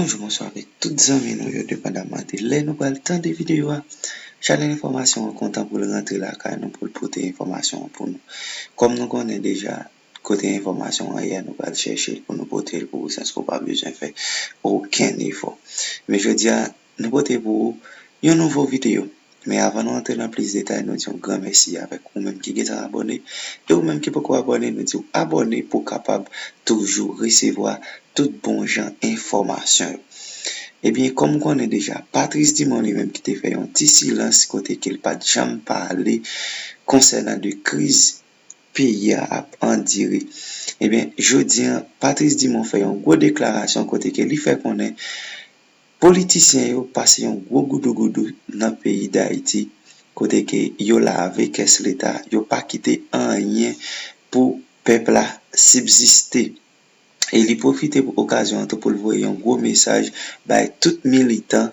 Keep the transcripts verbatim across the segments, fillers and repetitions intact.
Bonjou, bonswa avèk tout zanmi nou yo, depandaman de lè nou pral tande videyo a. Chanèl enfòmasyon an kontan pou l rantre lakay nou, pou l pote enfòmasyon an pou nou. Kòm nou konnen deja, kote enfòmasyon an ye a, nou pral chèche l pou nou pote l pou ou, sans ke w pa bezwen fè okenn efò. Men jodi a, nou pote pou ou yon nouvo videyo. Men avan nou antre nan plis detay, nou di yon gran mèsi avèk ou menm ki gentan abòne. E ou menm ki poko abòne, nou di w abòne pou w kapab toujou resevwa tout bon jan enfòmasyon yo. Ebyen, kòm ou konnen deja, Patrice Dumont li menm ki te fè yon ti silans kote ke l pa t janm pale konsènan de kriz peyi a ap andire. Ebyen, jodi a, Patrice Dumont fè yon gwo deklarasyon kote ke li fè konnen politisyen yo pase yon gwo goudougoudou nan peyi Dayiti, kote ke yo lave kès leta, yo pa kite anyen pou pèp la sibziste. E li pwofite pou okazyon an tou pou l voye yon gwo mesaj bay tout militan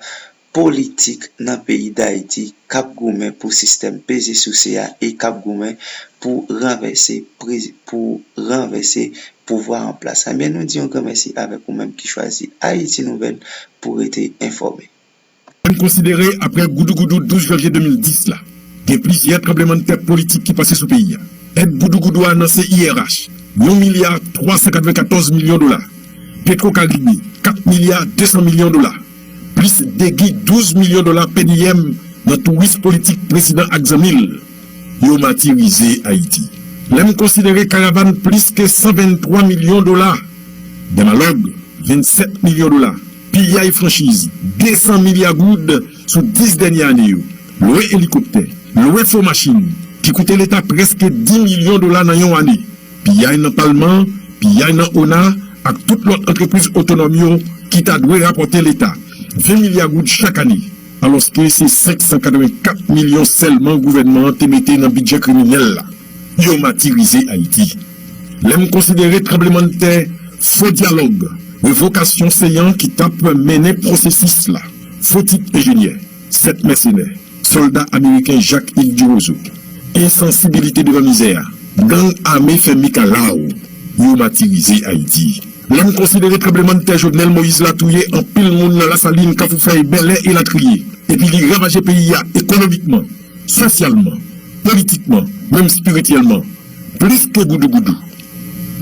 politik nan peyi Dayiti k ap goumen pou sistèm peze souse a e k ap goumen pou ranvèse prezi-, pou ranvèse pouvwa an plas. Ebyen, nou di yon gran mèsi avèk ou menm ki chwazi Ayiti Nouvèl pou rete enfòme. Ann konsidere, apre goudougoudou douz janvye de mil dis la, gen plizyè tranblemanntè politik ki pase sou peyi a. Èd goudougoudou a nan C I R H, yon milya twa san katrevenkatòz milyon dola. Petro Caribe, kat milya de san milyon dola. Plis degi douz milyon dola P D M nan touris politik prezidan ak zanmi l yo matirize Ayiti. Lè m konsidere karavàn plis ke san venntwa milyon dola, Dèmalòg, vennsèt milyon dola, piyay franchiz, de san milya goud sou dis dènye ane yo, lwe elikoptè, lwe fo machin, ki koute leta prèske dis milyon dola nan yon ane, piyay nan palman, piyay nan ona, ak tout lòt antrepriz otonòm yo ki ta dwe rapòte leta ven milya goud chak ane, alòske se senk san katrevenkat milyon sèlman gouvènman an te mete nan bidjè kriminèl la. Yo matirize Ayiti. Lè m konsidere tranblemanntè, fo dyalòg, revokasyon Seyan ki t ap mennen pwosesis la, fo tit enjenyè, sèt mèsenè, sòlda ameriken Jak Iv Diwozo, ensansibilite devan mizè a, gang ame fè mikalaw, yo matirize Ayiti. Lè m konsidere tranblemanntè Jovenel Moïse la touye anpil moun nan Lasalin, Kafou Fèy, Bèlè elatriye, epi li ravaje peyi a ekonomikman, sosyalman, politikman, menm espirityèlman, plis ke goudougoudou,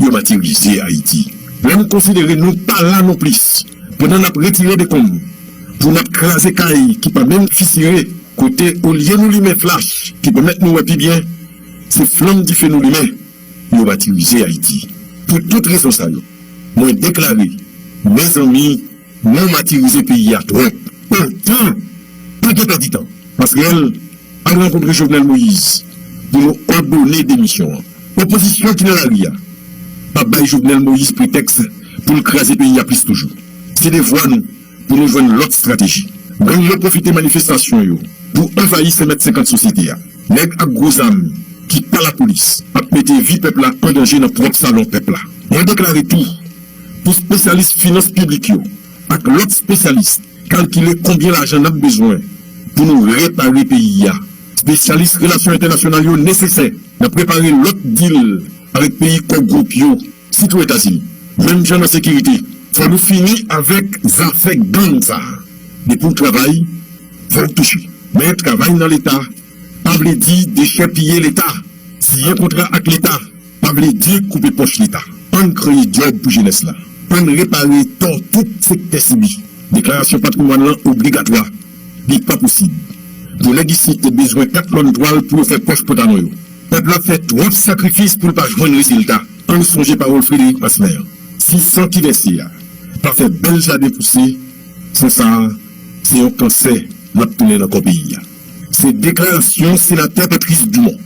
yo matirize Ayiti. Lè m konsidere nou pa la non plis, pandan n ap retire dekonm, pou n ap kraze kay ki pa menm fisire, kote olye nou limen flach ki pèmèt nou wè pi byen, se flanm dife nou limen, yo matirize Ayiti. Pou tout rezon sa yo, mwen deklare, mezanmi, nou matirize peyi a twòp. Otan, pa gen pèdi tan. Pasrèl, al rankontre Jovenel Moïse pou nou òdone demisyon an. Opozisyon ki nan lari a pa bay Jovenel Moïse pretèks pou l kraze peyi a plis toujou. Se devwa nou pou nou jwenn lòt estrateji. Gang yo pwofite manifestasyon yo pou anvayi senmèt senkant sosyete a. Nèg ak gwo zam ki pa lapolis ap mete vi pèp la an danje nan pwòp salon pèp la. Mwen deklare tou, pou espesyalis finans piblik yo ak lòt espesyalis kalkile konbyen lajan n ap bezwen pou nou repare peyi a. Espesyalis relasyon entènasyonal yo nesesè nan prepare lòt dil avèk peyi Core Group yo, sitou Etazini. Menm jan nan sekirite, fò nou fini avèk zafè gang sa a. Depi w travay, fò w touche. Men travay nan Leta pa vle di dechèpiye Leta. Siyen kontra ak Leta pa vle di koupe pòch Leta. Ann kreye djòb pou jenès la. Ann repare tò tout sektè sibi. Deklarasyon patrimwàn lan obligatwa. Li pa posib pou nèg isit te bezwen kat lòn twal pou yo fè pòch pantalon yo. Pèp la fè twòp sakrifis pou l pa jwenn rezilta. Ann sonje pawòl Frédéric Massemer an. Si san ki vèse a pa fè bèl jaden pouse, san sa a, se yon kansè l ap tounen nan kò peyi a. Se deklarasyon senatè Patrice Dumont.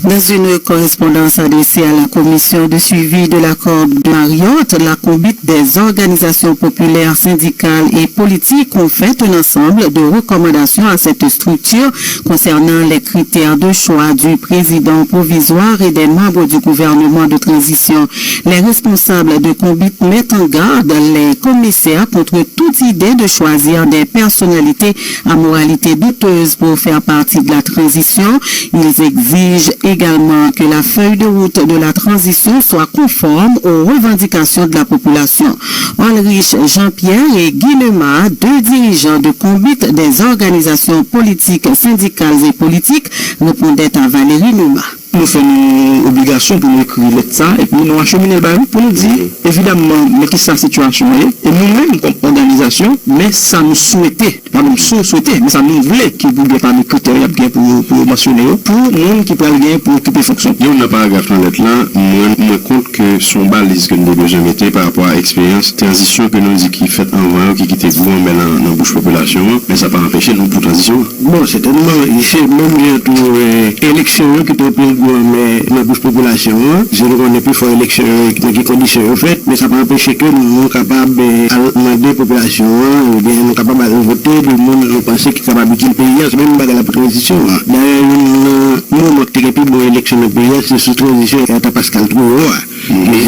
Dans une correspondance adressée à la Commission de suivi de l'accord de Marriott, la Combit des organisations populaires syndicales et politiques ont fait un ensemble de recommandations à cette structure concernant les critères de choix du président provisoire et des membres du gouvernement de transition. Les responsables de Combit mettent en garde les commissaires contre toute idée de choisir des personnalités à moralité douteuse pour faire partie de la transition. Ils exigent Également que la feuille de route de la transition soit conforme aux revendications de la population. Olrich Jean-Pierre et Guy Nema, deux dirigeants de Konbit des organisations politiques, syndicales et politiques, répondaient à Valérie Numa. Nou fè nou obligasyon pou nou ekri lèt sa, epi nou achemine l ba yo pou nou di, evidamman, men kisa sitiyasyon an ye, e nou menm kòm òganizasyon, men sa nou swete, pa menm si w swete, men sa nou vle ki pou gen pami kritè y ap gen pou yo, pou yo mansyone yo, pou moun ki pral gen pou okipe fonksyon. Youn nan paragraf nan lèt la, mwen, mwen kont ke se yon baliz ke nou te bezwen mete pa rapò a eksperyans tranzisyon ke nou di ki fèt anvan yo, ki kite gwo anmè nan, nan bouch popilasyon an, men sa pa anpeche nou pou tranzisyon an. Bon, sètènman, se menm jan tou, e, eleksyon yo kite anpil gwo anmè nan bouch popilasyon an. Se nou konnen pi fò eleksyon yo, nan ki kondisyon yo fèt, men sa pa anpeche ke nou kapab, e, al mande popilasyon an, oubyen nou kapab al vote de moun nou panse ki kapab itil peyi a, se menm bagay la pou tranzisyon an. Dayè, youn nan moman ki te gen pi bon eleksyon nan peyi a, se sou tranzisyon Ertan Pascal Trouillot a.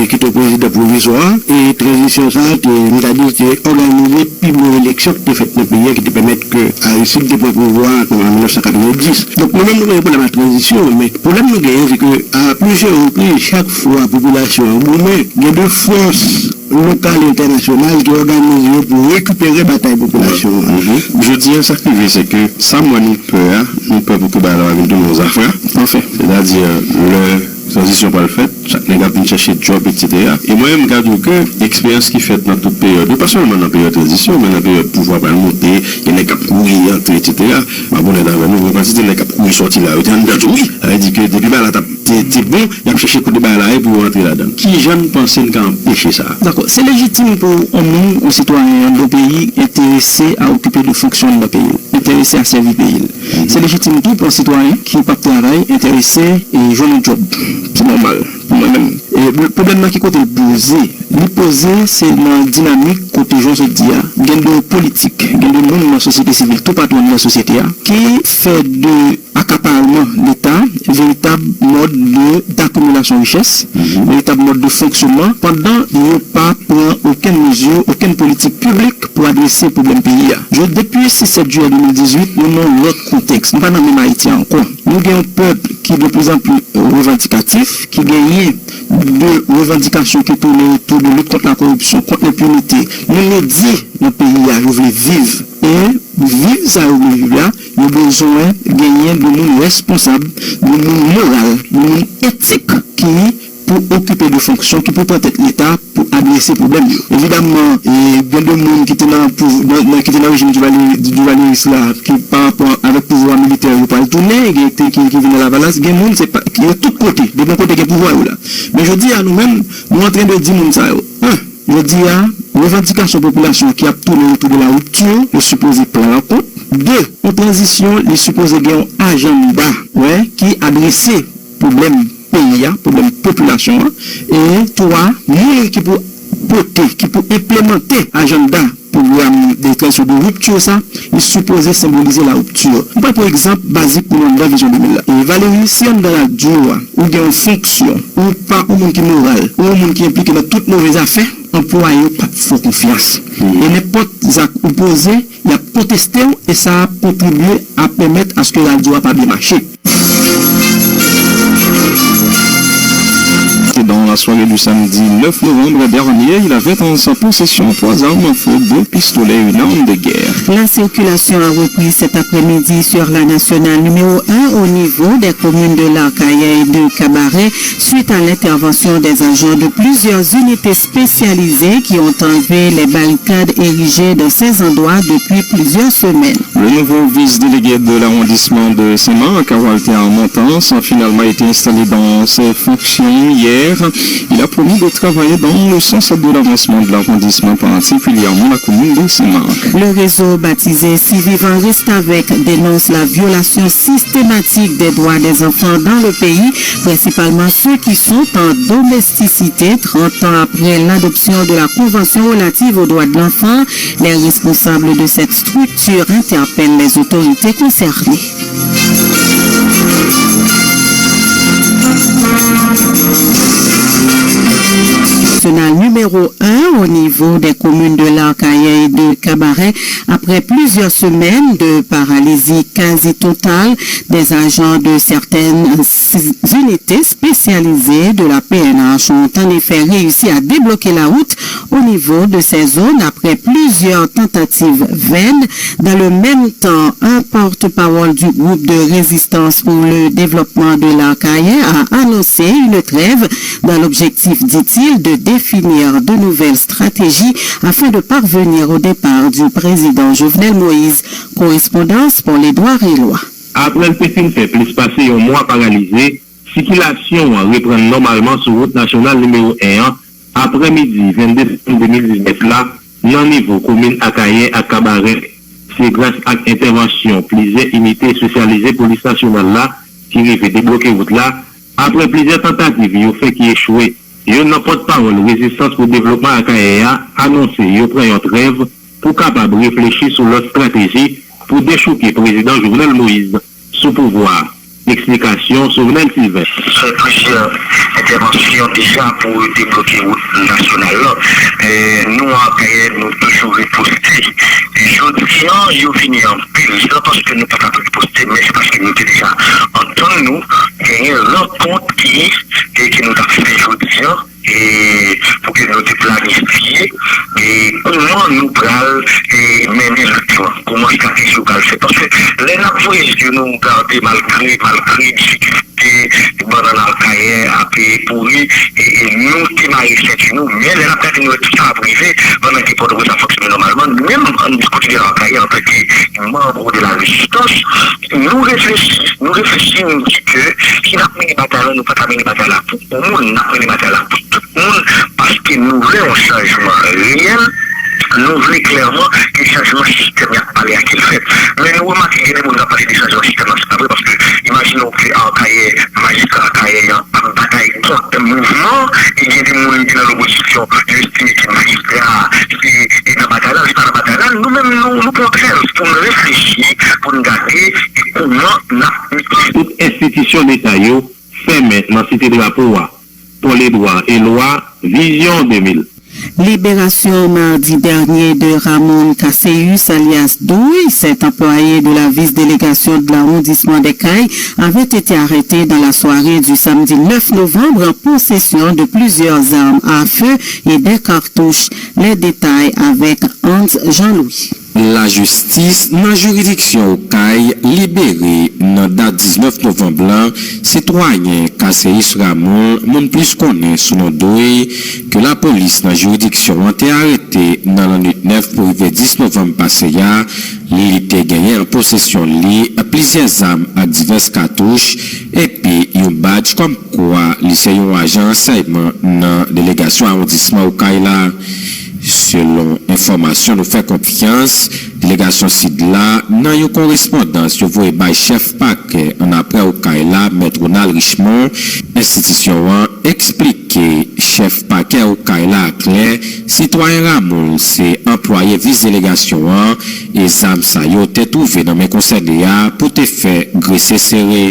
Ki te prezidan pwovizwa, e tranzisyon sa a te, m ta di, te òganize pi bon eleksyon ki te fèt nan peyi a, ki te pèmèt ke Aristide te pran pouvwa a an mil nèf san katrevenndis. Donk, nou menm, nou gen pwoblèm ak tranzisyon, men pwoblèm nou genyen, se ke a plizyè repriz, chak fwa popilasyon an goumen, gen de fòs lokal e entènasyonal ki òganize yo pou rekipere batay popilasyon an. Jodi a, sa k rive, se ke sa m wè nou pè a, nou pè pou ke bagay la vin tounen yon zafra. Anfen, sètadi, lè tranzisyon pral fèt, chak nèg ap vin chèche djòb, etsetera. E mwen menm, m ka di w ke eksperyans ki fèt nan tout peryòd yo, pa sèlman nan peryòd tranzisyon, men nan peryòd pouvwa pral monte, gen nèg k ap kouri antre, etsetera. M ap onèt avè nou, gen kantite nèg k ap kouri sòti la, yo te anndan tou, wi. Sa vle di ke depi bagay la t ap, te, te bon, y ap chèche kote bagay la ye pou yo antre ladan l. Kijan n panse n ka anpeche sa? Dakò, se lejitim pou yon moun, yon sitwayen anndan yon peyi, enterese a okipe de fonksyon anndan peyi l, enterese a sèvi peyi l. Se lejitim tou pou yon sitwayen ki p ap travay enterese e jwenn yon djòb. Se nòmal pou mwen menm. E pwoblèm nan ki kote l poze? Li poze se nan dinamik kote, jan w sot di a, gen de politik, gen de moun nan sosyete sivil toupatou anndan sosyete a ki fè de akaparman Leta veritab mòd de, dakimilasyon richès, veritab mòd de fonksyonman, pandan yo pa pran okenn mezi, okenn politik piblik pou adrese pwoblèm peyi a. Jodi, depi sis sèt jiyè de mil dizuit, nou nan yon lòt kontèks. Nou pa nan menm Ayiti a ankò. Nou gen yon pèp ki de plus en plus revandikatif, ki genyen de revandikasyon ki tounen otou de lit kont lakoripsyon, kont lenpinite. Moun yo di nan peyi a yo vle viv. E viv sa yo vle viv la, yo bezwen genyen de moun responsab, de moun moral, de moun etik ki pou okipe de fonksyon, ki pou pran tèt Leta pou adrese pwoblèm yo. Evidamman, e, gen de moun ki te nan pouv-, nan, nan, ki te nan rejim Duvalier-, Duvalieris la, ki pa rapò avèk pouvwa militè yo pral tounen, gen te ki, ki vin nan Lavalas, gen moun se pa, yo tout kote, depi yon kote gen pouvwa yo la. Men jodi a nou menm, nou antren de di moun sa yo, en, jodi a, revandikasyon popilasyon ki ap tounen otou de la ripti, yo sipoze pran an kont. De, yon tranzisyon, li sipoze gen yon ajanda, wè, ki adrese pwoblèm peyi a, pwoblèm popilasyon an, e twa, moun ki pou pote, ki pou enplemante ajanda pwogram de tranzisyon de ripti sa, li sipoze senbolize la ripti. Nou pral pran egzanp bazik pou nou anndan Vizyon de mil la. E Valéry, si anndan radyo a, ou gen yon fonksyon, ou pa yon moun ki moral, ou yon moun ki enplike nan tout move zafè, anplwaye yo p ap fè w konfyans. E nenpòt zak ou poze, y ap konteste w e sa ap kontribye a pèmèt aske radyo a pa byen mache. Dans la soirée du samedi neuf novembre dernier, il avait en sa possession trois armes à feu, deux pistolets et une arme de guerre. La circulation a repris cet après-midi sur la nationale numéro un au niveau des communes de Larcaillé et de Cabaré suite à l'intervention des agents de plusieurs unités spécialisées qui ont enlevé les barricades érigées dans ces endroits depuis plusieurs semaines. Le nouveau vice-délégué de l'arrondissement de Saint-Marc, Walter Montan, a finalement été installé dans ses fonctions hier. Il a promis de travailler dans le sens de l'avancement de l'arrondissement, particulièrement la commune de Saint-Marc. Le réseau baptisé Si Vivan Restavèk dénonce la violation systématique des droits des enfants dans le pays, principalement ceux qui sont en domesticité. Trente ans après l'adoption de la Convention relative aux droits de l'enfant, les responsables de cette structure interpellent les autorités concernées. National numéro numéro un au niveau des communes de Larcaillé et de Cabaré. Après plusieurs semaines de paralysie quasi totale, des agents de certaines unités spécialisées de la P N H ont en effet réussi à débloquer la route au niveau de ces zones après plusieurs tentatives vaines. Dans le même temps, un porte-parole du groupe de résistance pour le développement de Larcaillé a annoncé une trêve dans l'objectif, dit-il, de définir de nouvelles stratégies afin de parvenir au départ du président Jovenel Moïse. Correspondance pour les droits rélois. Apre l te fin fè plis pase yon mwa paralize, sikilasyon an reprann nòmalman sou wout nasyonal nimewo en an, aprè midi vennde desanm de mil diznèf la, nan nivo komin Akayè ak Kabarè. Se gras ak entèvansyon plizyè inite espesyalize polis nasyonal la ki rive debloke wout la, aprè plizyè tantativ yo fè ki echwe. Youn nan pòtpawòl Rezistans pou Devlopman Akayè a anonse yo pran yon trèv pou kapab reflechi sou lòt estrateji pou dechouke Prezidan Jovenel Moïse sou pouvwa a. Eksplikasyon, Sovenel Sylvain. Fè plizyè entèvansyon deja pou debloke wout nasyonal la. E, nou, Akayè, nou toujou riposte. Jodi an, yo vini anpil. Se pa paske nou pa t ap riposte, men se paske nou te deja antann nou, genyen rankont ki, ke, ke nou t ap fè jodi an, e pou ke nou te planifye, e kouman nou pral, e mennen lit lan, kouman estrateji yo pral fèt. Paske lè n ap voye zye nou gade, malgre, malgre difikilte bannann Akayè ap pouri, e, e nou te mare senti nou, men lè n ap gade, nou wè tout sa ap rive, pandan ke Pòtoprens ap fonksyone nòmalman. Nou menm, an, di kote de Akayè, antanke manm de la Rezistans, nou reflechi, nou reflechi, nou di ke si n ap mennen batay la, nou pa ka mennen batay la pou yon moun, n ap mennen batay la pou tout moun, paske nou vle yon chanjman reyèl, nou vle klèman ke chanjman sistèm y ap pale a ke l fèt. Men nou remake gen de moun k ap pale de chanjman sistèm nan, se pa vre, paske imajine w ke Akayè, majistra Akayè an ap batay kont mouvman, e gen de moun ki nan lopozisyon, yo estime ke majistra a, se, e nan batay la, li pa nan batay la. Nou menm, nou, nou pran trèv pou n reflechi, pou n gade, e kouman n ap Tout enstitisyon Leta yo fèmen nan Site Drapo a, Pòledwa, Elwa, Vizyon de mil. Libération mardi dernier de Ramon Caceus, alias Douy. Cet employé de la vice-délégation de l'arrondissement des Cayes avait été arrêté dans la soirée du samedi neuf novembre en possession de plusieurs armes à feu et des cartouches. Les détails avec Hans Jean-Louis. Lajistis nan jiridiksyon Okay libere nan dat diznèf novanm lan sitwayen Caceus Ramon, moun plis konnen sou non Douy, ke lapolis nan jiridiksyon an te arete nan lannwit nèf pou rive dis novanm pase a. Li te genyen an posesyon li plizyè zam ak divès katouch, epi yon badj kòmkwa li se yon ajan ransèyman nan delegasyon awondisman Okay la. Selon enfòmasyon nou fè konfyans, delegasyon Sid la, nan yon korespondans yo voye bay chèf pakè annapre Okay la, Mèt Ronald Richemond, enstitisyon an eksplike chèf pakè Okay la aklè, sitwayen Ramoul se anplwaye vis delegasyon an, e zam sa yo te twouve nan men konsène a pou te fè grese sere.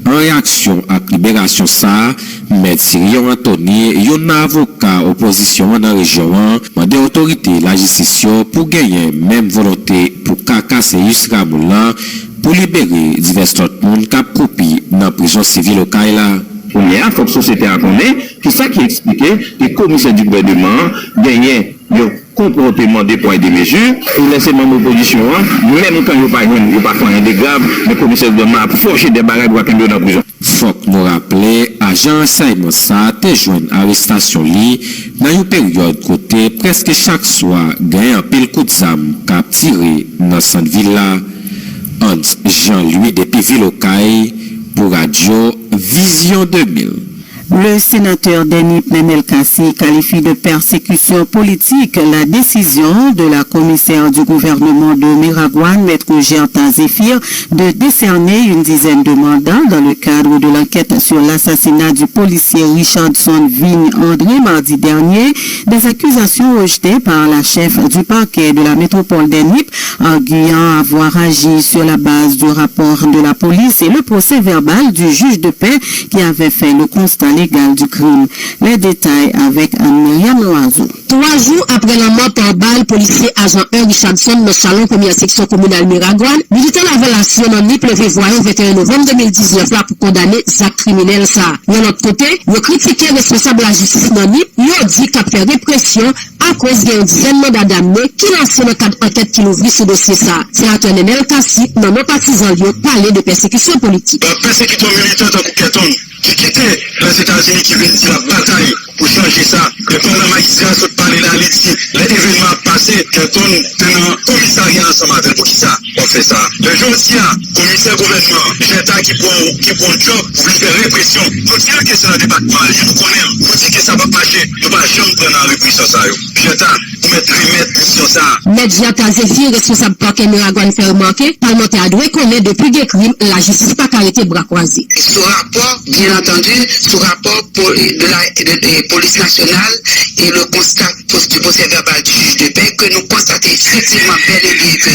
An reyaksyon ak liberasyon sa a, Mèt Sirion Anthony, youn nan avoka opozisyon an nan rejyon an, mande otorite lajistis yo pou genyen menm volonte pou ka Caceus Ramoul lan, pou libere divès lòt moun k ap kwoupi nan prizon sivil Okay la. Kounye a, fòk sosyete a konnen kisa ki eksplike ke komisè di gouvèneman an genyen yon konpòteman de pwa e de mezi, e lè se manm opozisyon an, menm kan yo pa jwenn, yo pa fè anyen de grav, men komisè gouvènman an ap fòse de bagay pou pa kenbe yo nan prizon. Fòk nou raple, ajan ransèyman sa a te jwenn arestasyon li nan yon peryòd kote prèske chak swa gen anpil kout zam k ap tire nan sant vil la. Hans Jean Louis depi vil Okay pou radyo Vizyon de mil. Le sénateur des Nippes, Nenel Cassy, qualifie de persécution politique la décision de la commissaire du gouvernement de Miragwàn, Maître Gertha Zéphir, de décerner une dizaine de mandats dans le cadre de l'enquête sur l'assassinat du policier Richardson Vigne André mardi dernier, des accusations rejetées par la chef du parquet de la métropole des Nippes, arguant avoir agi sur la base du rapport de la police et le procès-verbal du juge de paix qui avait fait le constat. légal du crime. Les détails avec Anne-Myriam Loiseau. Twa jou apre lanmò pa bal polisye ajan en Richardson nan Chalon, premyè seksyon kominal Miragwàn, militan Lavalas yo nan Nip leve vwa yo venteyen novanm de mil diznèf la pou kondane zak kriminèl sa a. Yon lòt kote, yo kritike responsab lajistis nan Nip, yo di k ap fè represyon akoz gen yon dizèn manda damne ki lanse nan kad ankèt ki louvri sou dosye sa a. Senatè Nenel Cassy, nan non patizan l yo, pale de pèsekisyon politik. Pèsekisyon militan tankou Kenton, ki kite Lèzetazini, ki vin di l ap batay pou chanje sa. E pandan majistra a sot pale la, li di lè evènman ap pase, Kenton te nan komisarya ansanm avè l. Poukisa w ap fè sa? Lè jodi a, komisè gouvènman, Jèta ki pran, ki pran djòb pou vin fè represyon. Kontinye ke se nan depatman li, nou konnen l. Pou di ke sa p ap mache, nou pa janm pran nan represyon sa yo. Jèta, ou mèt remèt misyon sa a. Mèt Jèta Zéphir, responsab pakè Miragwàn, fè remake, palmantè a dwe konnen depi gen krim, lajistis pa ka rete bra kwaze. Sou rapò, byen antandi, sou rapò po- de la de, de polis nasyonal e le constat du procès verbal du juge de paix, ke nou konstate efektivman bèl e byen ke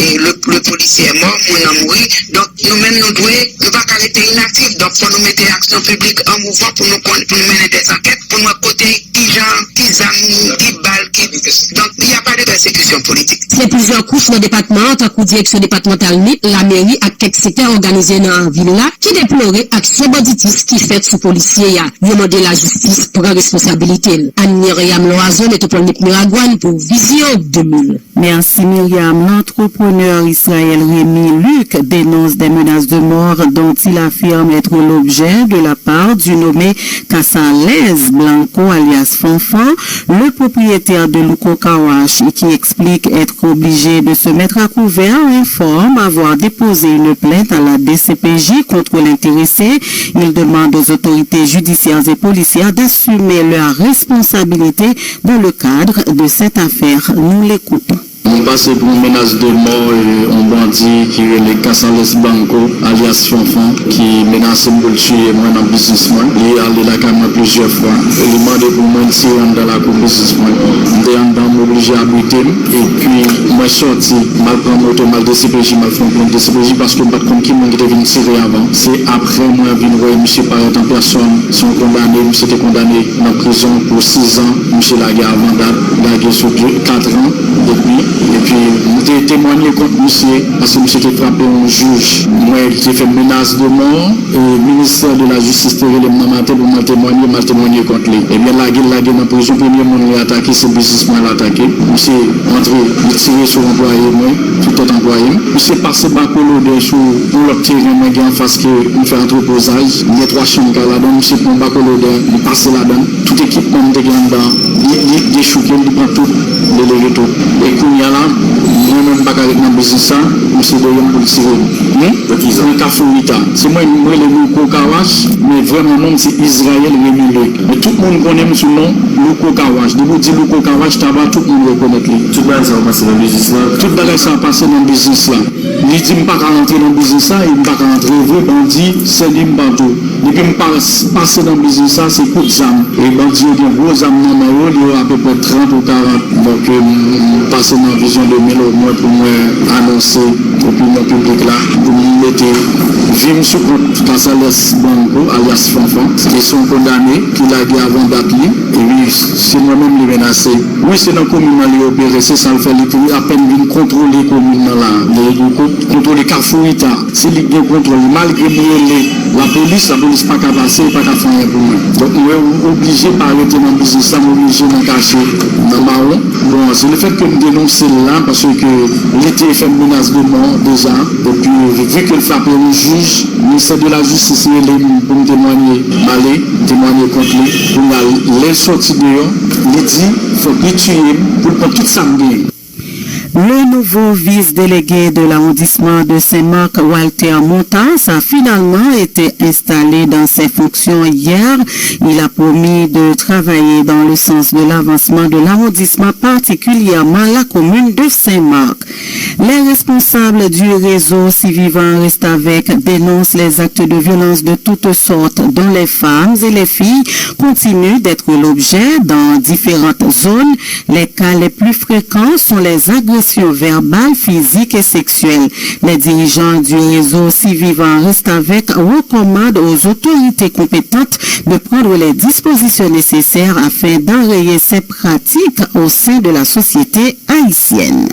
e le, le policier est mort, moun nan mouri. Donk, nou menm nou dwe, nou pa ka rete inaktif. Donk, fò nou mete aksyon piblik an mouvman pou nou konn, pou nou mennen dè ankèt, pou nou wè kote, ki jan, ki zam, ki bal, ki, donk, il y a pas de persécution politique. Se plizyè kouch nan depatman an, tankou direksyon depatmantal Nip, lameri ak kèk sektè òganize nan vil la, ki deplore aksyon banditis ki fèt sou polisye a. Yo mande lajistis pran responsabilite l. Anne Myriam Loiseau, Metwopòl Nip, Miragwàn, pou Vizyon de mil. Merci Myriam. L'entrepreneur Israël Rémy Luc dénonce des menaces de mort dont il affirme être l'objet de la part du nommé Casales Blanco alias Fanfan, le propriétaire de Louko Car Wash, et qui explique être obligé de se mettre à couvert, informe avoir déposé une plainte à la D C P J contre l'intéressé. Il demande aux autorités judiciaires et policières d'assumer leurs responsabilités dans le cadre de cette affaire. Nous l'écoutons. Nou pase pou yon menas de mò, e, yon bandi ki rele Casales Blanco, alyas Fanfan, ki menase m pou l tiye mwen nan biznis mwen. Li ale lakay mwen plizyè fwa. E li mande pou mwen l tiye anndan lakou biznis mwen. M te anndan, m oblije abrite m. Epi, mwen sòti, m al pran moto, m al D C P J, m al fè yon plent D C P J paske m pa t konn ki moun ki te vin tire avan. Se apre mwen vin wè misye parèt an pèsòn, se yon kondane, misye te kondane nan prizon pou sizan, misye lage avan dat, lage sou de, katran depi. Epi, m te temwanye kont misye, paske misye te frape yon jij. Mwen, li te fè menas de mò, e ministè de la jistis te rele m nan maten pou m al temwanye, m al temwanye kont li. Ebyen, lage l lage nan prizon, premye moun li atake, se biznis mwen l atake. Misye antre, li tire sou anplwaye mwen, sou tèt anplwaye m. Misye pase bako lodè sou yon lòt teren mwen gen anfas ke m fè antrepozaj. M gen twa chanm kay ladan, misye pran bako lodè, li pase ladan. Tout ekipman m te gen anndan, li, li dechouke l, li pran tout, li leve tout. E kounye a la, mwen menm m pa ka ret nan biznis sa, misye dèyè m pou l tire m. Nan Kafou Rita. Se mwen, m rele Louko Car Wash, men vrèman non m se Israël Rémy Luc. Men tout moun konnen m sou non Louko Car Wash. Depi w di Louko Car Wash, Taba, tout moun rekonèt li. Tout bagay sa yo pase nan biznis la? Tout bagay sa yo pase nan biznis la. Li di m pa ka rantre nan biznis la, e m pa ka rantre vre, bandi sèvi m patou. Depi m pas-, pase nan biznis la, se kout zam. E bandi yo gen gwo zam nan men yo, li yo apeprè trant ou karant. Donk, e, m pase nan Vizyon de mil omwen pou mwen anonse opinyon piblik la, pou m mete vi m sou kont Casales Blanco, alyas Fanfan. Se yon kondane ki lage avan dat li. Epi, se mwen menm li menase. Wi, se nan komin nan li opere, se sa l fè li te apèn vin kontwole komin nan la. Li ko-, kontwole Kafou Rita. Se li k gen kontwòl. Malgre m rele lapolis, lapolis pa ka pase, pa ka fè anyen pou mwen. Donk, mwen oblije pa rete nan biznis la, m oblije nan kache, nan mawon. Bon, se lefèt ke m denonse l la, paske li te fè m menas de mò deja. Epi, vi ke l frape yon jij, ministè de la jistis rele m pou m temwanye, m ale, m temwanye kont li. Kounye a, lè l sòti deyò, li di, fòk li tiye m pou l pran tout sa m genyen. Le nouveau vice-délégué de l'arrondissement de Saint-Marc, Walter Montas, a finalement été installé dans ses fonctions hier. Il a promis de travailler dans le sens de l'avancement de l'arrondissement, particulièrement la commune de Saint-Marc. Les responsables du réseau Si Vivant Reste Avec dénoncent les actes de violence de toutes sortes dont les femmes et les filles continuent d'être l'objet dans différentes zones. Les cas les plus fréquents sont les agressions agressions verbales, physiques et sexuelles. Les dirigeants du réseau Survivants Restavek recommandent aux autorités compétentes de prendre les dispositions nécessaires afin d'enrayer ces pratiques au sein de la société haïtienne.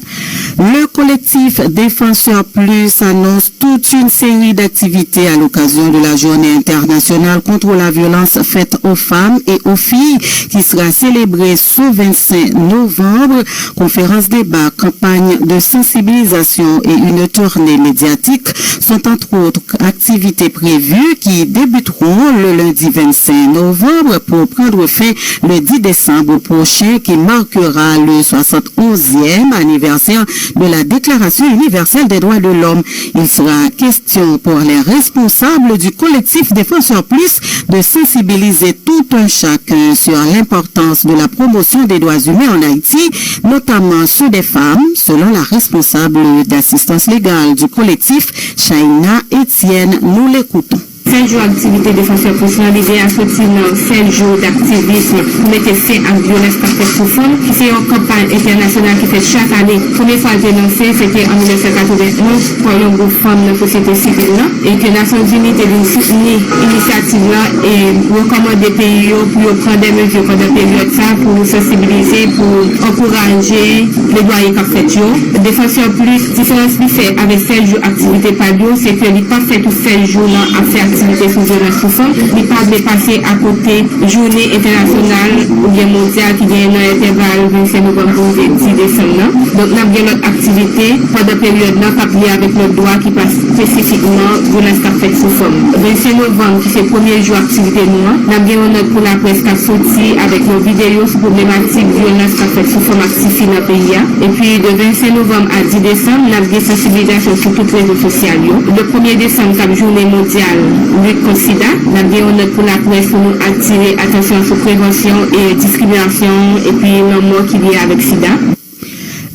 Le collectif Défenseurs Plus annonce toute une série d'activités à l'occasion de la Journée internationale contre la violence faite aux femmes et aux filles qui sera célébrée ce vingt-cinq novembre. Conférences, débats, campagnes de sensibilisation et une tournée médiatique sont entre autres activités prévues qui débuteront le lundi vingt-cinq novembre pour prendre fin le dix décembre prochain, qui marquera le soixante-onzième anniversaire de la Déclaration universelle des droits de l'homme. Il sera question pour les responsables du collectif Défenseurs Plus de sensibiliser tout un chacun sur l'importance de la promotion des droits humains en Haïti, notamment ceux des femmes, selon la responsable d'assistance légale du collectif, Shaina Etienne. Nous l'écoutons. Sèz jou aktivite Défenseurs Plus lan, lide a soti nan sèz jou daktivism pou mete fen ak vyolans k ap fèt sou fanm, ki se yon kanpay entènasyonal ki fèt chak ane. Premye fwa l te lanse, se te an mil nèf san katrevenn onz, pa yon gwoup fanm nan sosyete sivil lan, e ke Nasyonzini te vin soutni inisyativ lan e rekòmande peyi yo pou yo pran de mezi pandan peryòd sa pou sansibilize, pou ankouraje pledwaye k ap fèt yo. Défenseurs Plus, diferans li fè avèk sèz jou aktivite pa l yo, se ke li pa fè tout sèz jou lan ap fè aktivite sou vyolans sou fanm. Li pa vle pase akote jounen entènasyonal oubyen mondyal ki genyen nan entèval vennsèt novanm pou rive dis desanm nan. Donk, n ap gen lòt aktivite pandan peryòd lan k ap lye avèk lòt dwa ki pa espesifikman vyolans k ap fèt sou fanm. Vennsèt novanm, ki se premye jou aktivite nou an, n ap gen yon nòt pou laprès k ap soti avèk yon videyo sou pwoblemat tik vyolans k ap fèt sou fanm ak tifi nan peyi a. Epi, de vennsèt novanm a dis desanm, n ap gen sansibilizasyon sou tout rezo sosyal yo. Le premye desanm k ap jounen mondyal lit kont sida, n ap gen yon nòt pou laprès pou nou atire atansyon sou prevansyon e diskriminasyon epi lanmò ki lye avèk sida.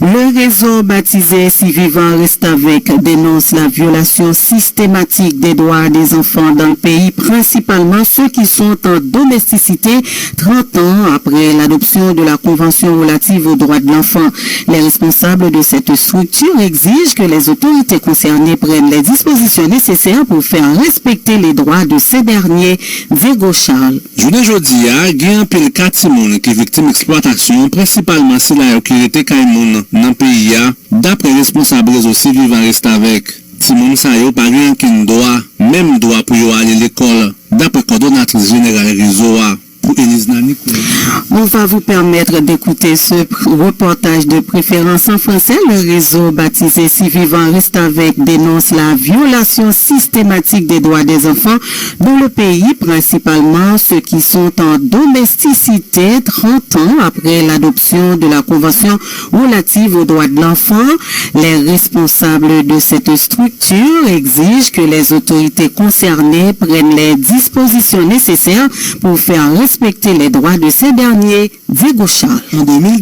Le réseau baptisé Survivants Restavek dénonce la violation systématique des droits des enfants dans le pays, principalement ceux qui sont en domesticité trente ans après l'adoption de la Convention relative aux droits de l'enfant. Les responsables de cette structure exigent que les autorités concernées prennent les dispositions nécessaires pour faire respecter les droits de ces derniers. Diego Charles. Jounen jodi a, gen anpil ka timoun ki viktim eksplwatasyon, prensipalman sila yo ki rete kay moun nan peyi a, dapre responsab rezo Survivants Restavek. Timoun sa yo pa gen ankenn dwa, menm dwa pou yo ale lekòl, dapre kòdonatris jeneral rezo a, pou Elizna Nicole. On va vous permettre d'écouter ce pr- reportage de préférence en français. Le réseau baptisé Survivants Restavek dénonce la violation systématique des droits des enfants dans le pays, principalement ceux qui sont en domesticité trente ans après l'adoption de la Convention relative aux droits de l'enfant. Les responsables de cette structure exigent que les autorités concernées prennent les dispositions nécessaires pour faire respecter les droits de ces derniers. Diego Charles. En deux mille